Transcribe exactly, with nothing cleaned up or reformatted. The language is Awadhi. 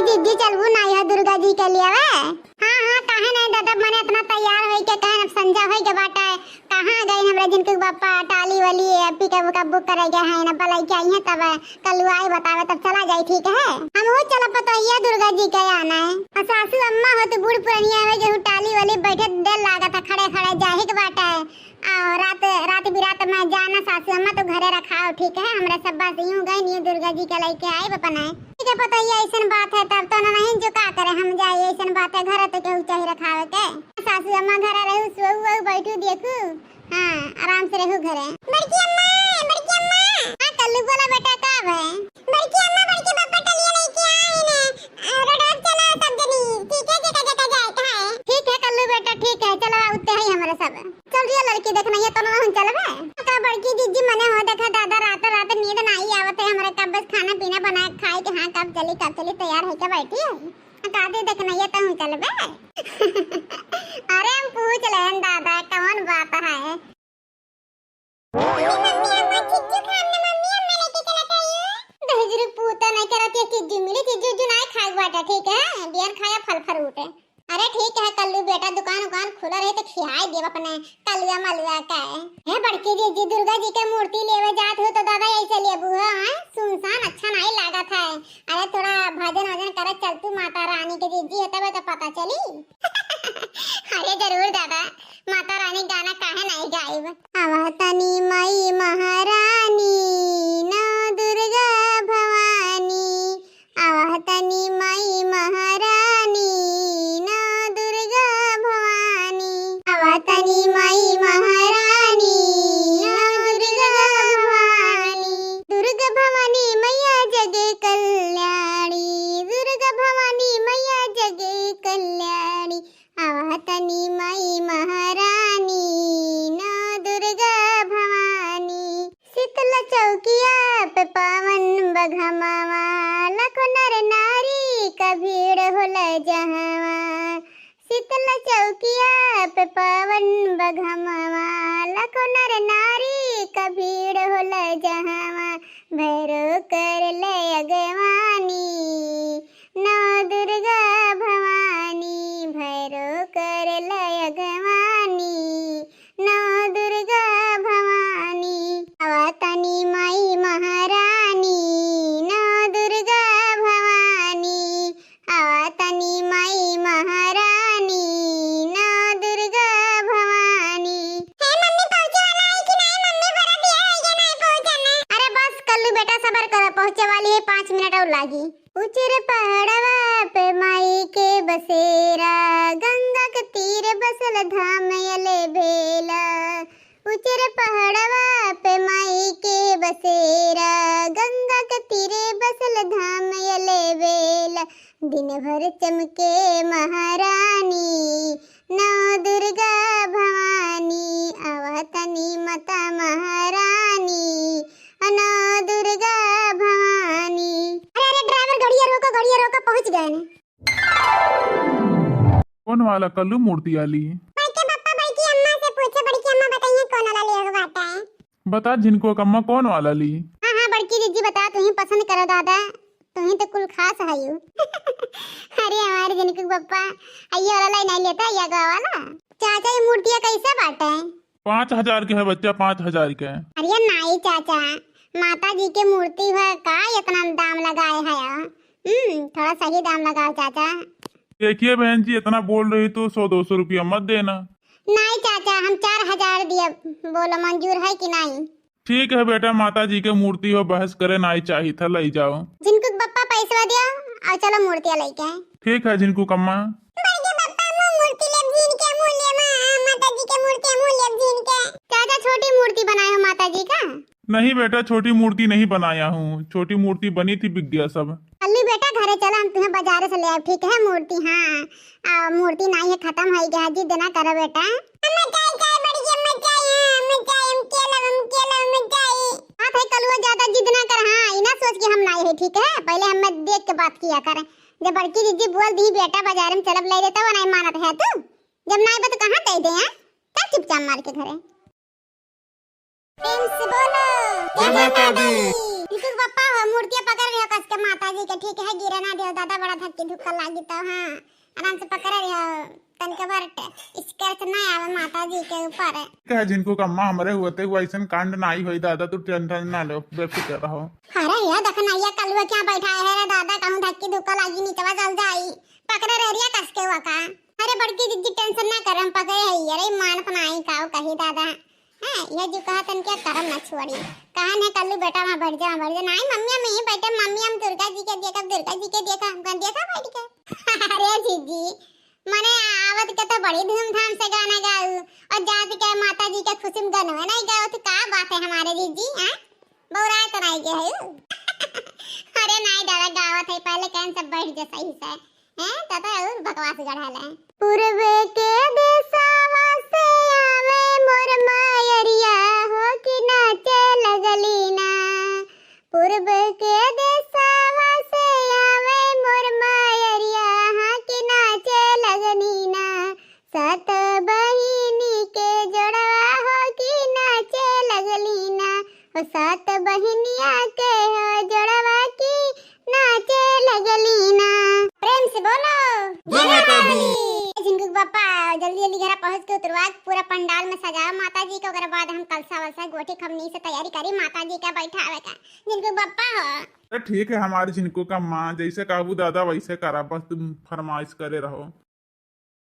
जिज्जी चलबू नाई है दुर्गा जी के लिए वे? हाँ, हाँ, काहे नहीं दादा, मने इतना तैयार होई के कहे, अब संझा होई के बाटे, कहाँ गई हमरे जिनकू बप्पा टाली वाली है, पिकअप उकअप बुक करे गए हैं ना, बलाई के आई है तब कल आई बतावे, तब चला जाई, ठीक है? हम हो चला पतोहिया दुर्गा जी के आना है। आ सासू अम्मा हो तो बूढ़ पुरनिया है, जो टाली वाली बैठे देर लागत है, खड़े खड़े जाही के बाटे। आओ, रात, रात बिरात में जाना सासू अम्मा तो घरे रखाओ, ठीक है? हमरा सब बस यूं गए, न्यू दुर्गा जी के लेके आए बपना है। ठीक है, पतोहिया ऐसन बात है, तब तो ना नहीं जो का करे, हम जाए, ऐसन बात है, घर तो केहू चाही रखावे के। सासू अम्मा घरे रहू, सोऊ, वहू बैठू, देखू, हाँ, आराम से रहू घरे। बड़की अम्मा, बड़की अम्मा। हाँ, कल्लू बोला बेटा, का है? बड़की अम्मा, बड़की बप्पा टलिया लेके आए ने, आ, रोड पर चलो सब जनी, ठीक है, जेका जेका जाए के है। ठीक है कल्लू बेटा, ठीक है, चलो उत्ते है हमारे सब। चल रही है लड़की देखना, ये तो ना हम चलबे। का बड़की जिज्जी मने हो देखा दादा, रात रात नींद नहीं आवत है हमारे, कब बस खाना पीना बना के खाए के, हाँ, कब चली, कब चली, तैयार है क्या बैठी है? का दे देखना, ये तो हम चलबे। अरे हम पूछ लेन दादा, कौन बात है? मम्मी, मम्मी, अम्मा चिज्जू खाम ना, मम्मी, अम्मा लेके चलत आइयो। दहिजरू पूता नहीं करत, ये चिज्जू मिली, चिज्जू उज्जू नाई खाए बाटा, ठीक है? बियन खाया फल fruit। अरे ठीक है कल्लू बेटा, दुकान उकान खुला रहे तो खियाए देब अपने कलुआ मलुआ का। हे बड़की जिज्जी, दुर्गा जी के मूर्ति लेवे जात हो तो दादा ऐसे लेबू हो, हैं? सुनसान अच्छा नहीं लागत है। अरे थोड़ा भजन वजन करे चल तू माता रानी के जिज्जी है, तबे तो पता चली। अरे जरूर दादा, माता रानी गाना काहे नहीं गाइब। अवतनी माई महारानी, नौ दुर्गा भवानी। अवतनी माई महारानी, नौ दुर्गा भवानी। अवतनी माई महारानी, नौ दुर्गा भवानी। दुर्गा भवानी मैया जग कल्याणी, दुर्गा भवानी मैया जग कल्याणी। अवतनी माई महारानी, नौ दुर्गा भवानी। शीतला चौकिया पे पावन बघमावा, लाखों नर नारी का भीड़ होला जहावा। शीतला चौकिया पे पावन बघमावा, लाखों नर नारी का भीड़ होला जहावा। भैरो कर ले अगवानी, नौ दुर्गा भवानी। भैरो कर ले अगवानी, नौ दुर्गा भवानी। अवतनी माई महारानी, नौ दुर्गा भवानी। अवतनी माई महारानी, नौ दुर्गा भवानी। हे मम्मी, पहुँचे वाला है कि नहीं? मम्मी, बड़ा दिया है या नहीं पहुँचना? अरे बस कल्लू बेटा, सबर करो, पहुँचे वाली है, पाँच मिनट और लागी। उचर पहाड़वा पे माई के बसेरा, गंगा के तीर बसल धाम यले बेला। उचर पहाड़वा पे माई के बसेरा, गंगा के तीरे बसल धाम यले बेला। दिन भर चमके महारानी, नौ दुर्गा भवानी। अवतनी माता महारानी, नौ दुर्गा भवानी। अरे, अरे, driver, गड़िया रोको, गड़िया रोको, पहुँच गए ने। कौन वाला कल्लू मूर्ति आली? बड़के पप्पा, बड़की अम्मा से पूछो, बड़की अम्मा बताइए कौन वाला लेवे बाटा है। बता झिनको कम्मा, कौन वाला ली? हाँ, हाँ, बड़की जिज्जी बता, तू ही पसंद करो दादा, तू ही तो कुल खास है यू। अरे हमारे झिनको पप्पा, आइए वाला लाई नहीं लेता, या गवा वाला। चाचा, ये मूर्तिया कैसे बाटे? पाँच हजार के है बच्चा, पाँच हजार के। अरे नाई चाचा, माता जी के मूर्ति है, का इतना दाम लगाए है? हम्म, थोड़ा सही दाम लगाओ चाचा। देखिए बहन जी, इतना बोल रही तो सौ दो सौ रुपया मत देना। नाई चाचा, हम चार हजार दिया, बोलो मंजूर है कि नाई? ठीक है बेटा, माता जी के मूर्ति हो, बहस करे नाई चाही था, लई जाओ। झिनकू के पप्पा पैसवा दिया और चलो मूर्तिया लेके। ठीक है झिनकू कम्मा। बड़के पप्पा, मुँह मूर्ति लेब झिन के, मुँह ले माँ, माता जी के मूर्ति, मुँह लेब झिन के। चाचा, छोटी मूर्ति बनाए हो माता जी का? नहीं बेटा, छोटी मूर्ति नहीं बनाया हूँ, छोटी मूर्ति बनी थी, बिक गया सब। कल्लू बेटा, घरे चला, हम तुम्हें बाजारे से ले आए, ठीक है? मूर्ति, हाँ, आ, मूर्ति नहीं है, खत्म हो गया, जिद ना करो बेटा। अम्मा चाय, चाय, बड़ी अम्मा चाय, हाँ, अम्मा चाय, हम केला, हम केला, अम्मा चाय। हाँ भाई कलुआ, ज्यादा जिद ना कर, हाँ, ई ना सोच कि हम नाई है, ठीक है? पहले हमें देख के बात किया कर। जब बड़की दीदी बोल दी बेटा बाजार में चलब ले लेता, वो नहीं मानत है तू। जब नाई बा तो कहाँ कह दे, हाँ? चल चुपचाप मार के घरे। प्रेम से बोलो, जय माता दी। झिनकू के पप्पा हो, मूर्तिया पकड़ रहे हो कस के माता जी के, ठीक है, गिरे ना दियो दादा, बड़ा धक्की धुक्का लागी तो, हाँ, आराम से पकड़ रहे हो, तनिक भर ट-, scratch ना आवे माता जी के ऊपर। ठीक है झिनकू का अम्मा, हमरे हुए ते ऐसन कांड ना ही होई दादा, तू tension ना लो, बेफिक्र रहो। अरे ये देख ना, ये कलुआ क्या बैठा है रे दादा, कहूँ धक्की धुक्का लागी, नीचवा चल जाई, पकड़े रह रिया कस के हुआ का। अरे बड़की जिज्जी tension ना कर, हम पकड़े है, अरे मान अपनाई काऊ कही दादा। हाँ, ये जो कहा तन क्या करम ना छोड़ी, कहा ने कल्लू बेटा वहाँ बैठ जा, वहाँ बैठ जा, नहीं मम्मी हम यहीं बैठे, मम्मी हम दुर्गा जी के देखब, दुर्गा जी के देखब, हम कहा देखा बैठ के। अरे जिज्जी, मने आवत के तो बड़ी धूमधाम से गाना गाऊ, और जात के माता जी के खुशी में गनवे नहीं गाओ, तो का बात है हमारे जिज्जी, हाँ? बौराए तो नहीं गए है। अरे नहीं दादा, गावत है, पहले कहन सब बैठ जा सही से, हैं? दादा और बकवास गढ़ा ले। पूर्व के देशवा से आवे मोर मायरिया हो कि नाचे लगली ना। पूर्व के देशवा से आवे मोर मायरिया, हाँ कि नाचे लगनी ना। सात बहिनी के जोड़वा हो कि नाचे लगली ना। ओ सात बहिनिया के हो जोड़वा की नाचे लगली ना। प्रेम से बोलो, जय माता दी। ए, झिनकू के पापा, जल्दी जल्दी घरा पहुँच के उतरवा, पूरा पंडाल में सजाओ माता जी के, ओकरे बाद हम कलसा वलसा गोठी खमनी से तैयारी करी माता जी के बैठावे का। झिनकू के पापा हो। अरे ठीक है हमारे झिनकू का माँ, जैसे कहबू दादा वैसे करा, बस तुम फरमाइश करे रहो।